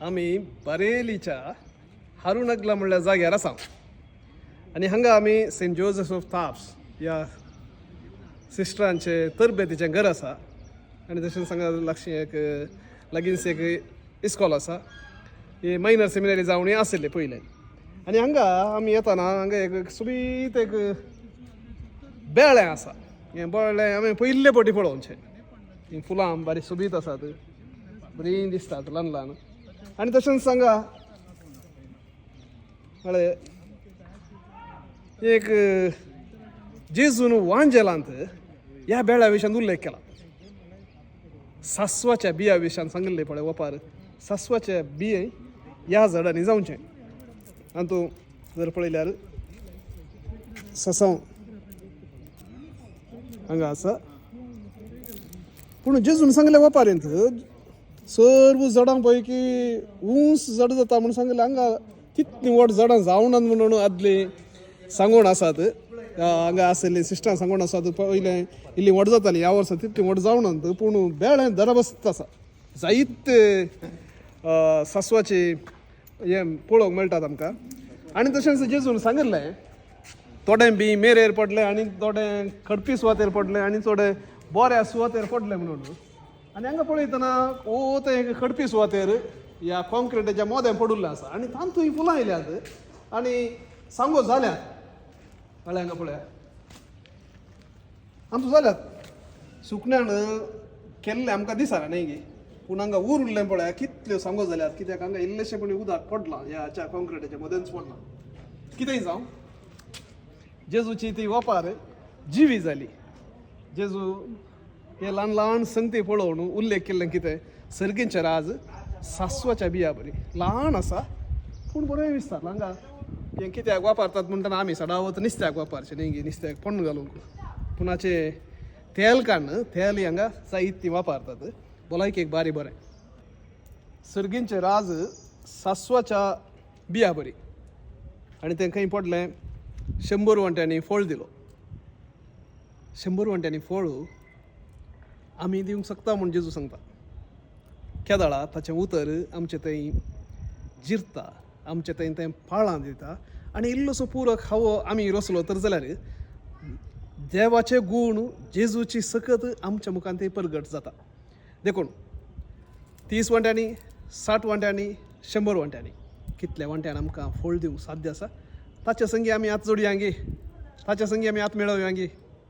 आमी बरेलीच्या हारुनगला म्हणल्या जाग्यार आसा आनी हांगा आमी सेंट जोजफ ऑफ ताप्स ह्या सिस्टरांचे तरबेतीचें घर आसा आनी तशेंच हांगा लागशीं एक लागींच एक इस्कॉल आसा. ही मायनर सेमिनरी जावन आशिल्ली पयलें. आनी हांगा आमी येताना हांगा एक सोबीत एक बेळें आसा. हें बेळें आमी पयले फावटी पळोवचें. हीं फुलां बारीक सोबीत आसात, बरीं दिसतात ल्हान ल्हान. आनी तशेंच हांगा म्हळ्यार एक जेजून वांजेलांत ह्या बेळ्या विशयान उल्लेख केला. सासवाच्या बिया विशयान सांगिल्लें पळय वपार, सासवाच्या बिये ह्या झाडांनी जावचें. आनी तूं जर पळयल्यार ससांव हांगा आसा. पूण जेजून सांगलें वपारींत सर्व झाडां पळय की ऊंच झाडां जाता म्हूण सांगलें. हांगा तितलीं व्हड झाडां जावनात म्हणून आदलीं सांगून आसात. हांगा आशिल्लीं सिस्टरां सांगून आसात पयलें इल्ली व्हड जातालीं, ह्या वर्सा तितलीं व्हड जावनात, पूण बेळें दरबस्त आसा. जायते सासवाची हें पळोवंक मेळटात आमकां. आनी तशेंच जेजून सांगिल्लें थोडें बी मेरेर पडलें आनी थोडें खडपी सुवातेर पडलें आनी थोडें बऱ्या सुवातेर पडलें म्हणून. आनी हांगा पळयतना ओ तें खडपी सुवातेर ह्या कॉन्क्रिटाच्या मोदें पडिल्लें आसा आनी तातूंत फुलां आयल्यात आनी सांगो जाल्यात. कळ्ळें? हांगा पळया आमचो जाल्यात सुकण्यान केल्लें आमकां दिसना न्ही गे, पूण हांगा उरिल्लें पळया कितल्यो सांगो जाल्यात. कित्याक हांगा इल्लेशें पणी उदक पडलां, ह्या कॉन्क्रिटाच्या मदेंच पडलां. कितेंय जावं, जेजूची ती वपार जिवी जाली. जेजू हे ल्हान ल्हान संगती पळोवन उल्लेख केल्लें कितें, सर्गींचें राज सासवाच्या बिया बरी ल्हान आसा पूण बरें विस्तार. हांगा हें कित्याक वापरतात म्हणटना आमी सदांच नुस्त्याक वापरचें न्ही गे, नुस्त्याक फोण्ण घालूंक. पूण हाचें तेल काडून तेल हांगा जायतीं वापरतात, भलायकेक बारी बरें. सर्गींचें राज सासवाच्या बिया बरी. आनी तें खंय पडलें, 100 वांट्यांनी फळ दिलो. 100 वांट्यांनी फळ आमी दिवंक शकता म्हूण जेजू सांगता. केदळा ताचें उतर आमचे थंय जिरता, आमचे थंय तें पाळां दिता आनी इल्लोसो पुरक हावो आमी रचलो तर जाल्यार देवाचे गूण जेजूची सकत आमच्या मुखान ते परगट जाता. देखून 30 वांट्यांनी, 60 वांट्यांनी, 100 वांट्यांनी, कितल्या वांट्यान आमकां फळ दिवंक साध्य आसा ताचे संगी आमी हात जोडया गे, ताच्या संगी आमी हात मेळोवया गे.